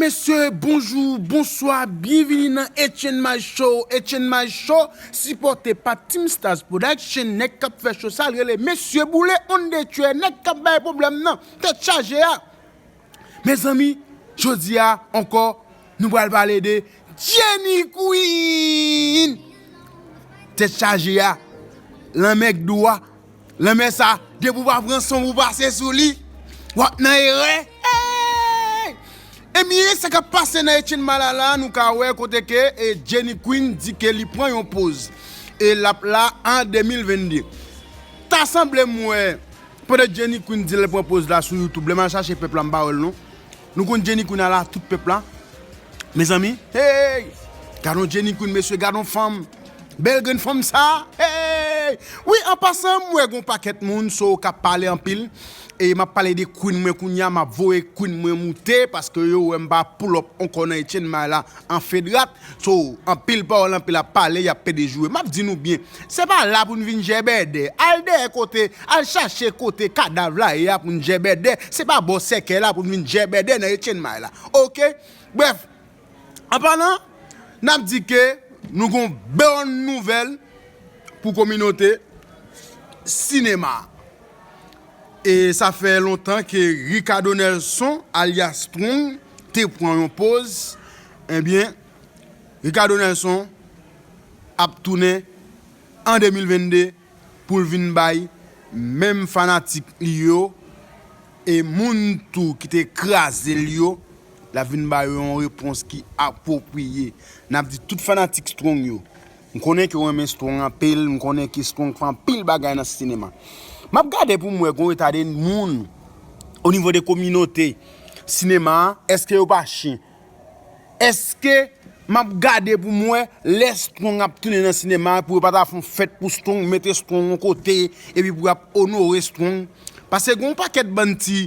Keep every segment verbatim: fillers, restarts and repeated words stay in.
Mesye, bonjou, bonswa, byenvini nan Etienne Maj Show. Etienne Maj Show, sipòte pa Team Stars Production, nèg k ap fè cho sa, l rele Mesye Boule, on de tuè, nèg k ap bay pwoblèm nan, tèt chaje a. Mezanmi, jodi a ankò, nou pral pale de Jenny Queen. Tèt chaje a, lanmè k dou a, lanmè sa, depi w pa pran san w pase sou li, w ap nan erè. Hey! Ebyen, sa k ap pase nan Etienne Maj la, nou ka wè kote ke, e, Jenny Queen di ke li pran yon poz. E l ap la an de mil venn de. Ta sanble m wè, pandan Jenny Queen di l pran poz la sou YouTube, lè m al chache pèp la, m pa wè l non. Nou konn Jenny Queen a la tout pèp la. Mezanmi, hey! Gad on Jenny Queen, mesye, gad on fanm. Bèl grenn fanm sa. Hey! Wi, an pasan, m wè gon pakèt moun, so, k ap pale anpil. E m ap pale de queen mwen kounye a, m ap voye queen mwen moute, paske yo wè m pa pull up ankò nan Etienne Maj la an fedrat. So, anpil pawòl, anpil ap pale, y ap pede joure. M ap di nou byen, se pa la pou n vin jèbèdè. Al dèyè kote, al chache kote kadav la ye a pou n jèbèdè. Se pa bò sèkèy la pou n vin jèbèdè nan Etienne Maj la. Oke? Brèf, an palan, n ap di ke nou gon bòn nouvèl pou kominote sinema. E sa fè lontan ke Ricardo Nelson, alyas Strong, te pran yon poz. Ebyen, Ricardo Nelson ap tounen an de mil venn de pou l vin bay menm fanatik li yo e moun tou ki te kraze l yo, l ap vin ba yo yon repons ki apwopriye. N ap di tout fanatik Strong yo, m konnen ke w renmen Strong anpil, m konnen ke Strong fè anpil bagay nan sinema. M ap gade pou m wè gon eta de moun o nivo de kominote sinema a, èske yo pa chen? Èske m ap gade pou m wè lè Strong ap tounen nan sinema a, pou yo pa ta fè yon fèt pou Strong, mete Strong yon kote, epi pou y ap onore Strong? Paske gen yon pakèt bann ti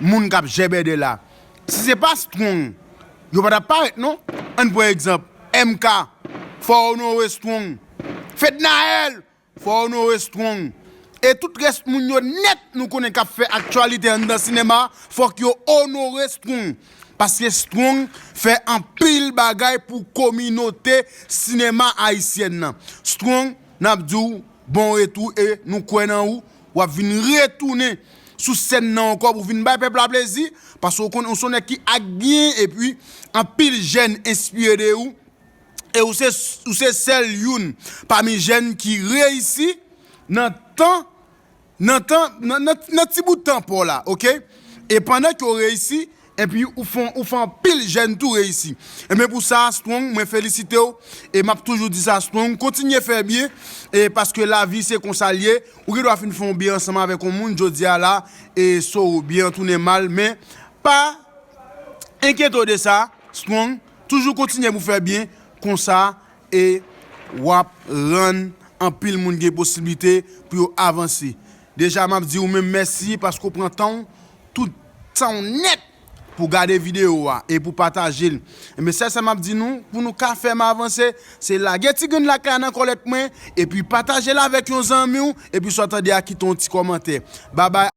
moun k ap jèbèdè la. Si se pa Strong, yo pa t ap parèt non. Ann pran egzanp, M K, fò w onore Strong. Fednaelle, fò w onore Strong. E tout rès moun yo nèt nou konnen k ap fè aktyalite anndan sinema, fòk yo onore Strong. Paske Strong fè anpil bagay pou kominote sinema ayisyèn nan. Strong, n ap di w bon retou e nou kwè nan ou. W ap vin retounen sou sèn nan ankò pou vin bay pèp la plezi. Paske w konnen ou se yon nèg ki ak byen epi anpil jèn enspire de ou. E ou se, ou se sèl youn pami jèn ki reyisi nan tan, nan tan, nan, nan, nan ti bout tan pa w la, oke? E pandan ke w reyisi, epi ou fè, ou fè anpil jèn tou reyisi. Ebyen pou sa, Strong, mwen felisite w. E m ap toujou di sa, Strong, kontinye fè byen. E paske lavi se konsa l ye. Ou gen dwa fin fè yon byen ansanm avèk yon moun, jodi a la, e so byen an tounen mal, men pa enkyete w de sa, Strong, toujou kontinye pou fè byen, konsa, e w ap rann anpil moun gen posiblite pou yo avanse. Deja, m ap di ou menm mèsi paske w pran tan w, tout tan w nèt, pou gade videyo a e pou pataje l. Ebyen, sèl sa m ap di nou, pou nou ka fè m avanse, se lage ti grenn like la nan kòlèt mwen, epi pataje l avèk yon zanmi w, epi si w tande a, kite yon ti kòmantè. Babay.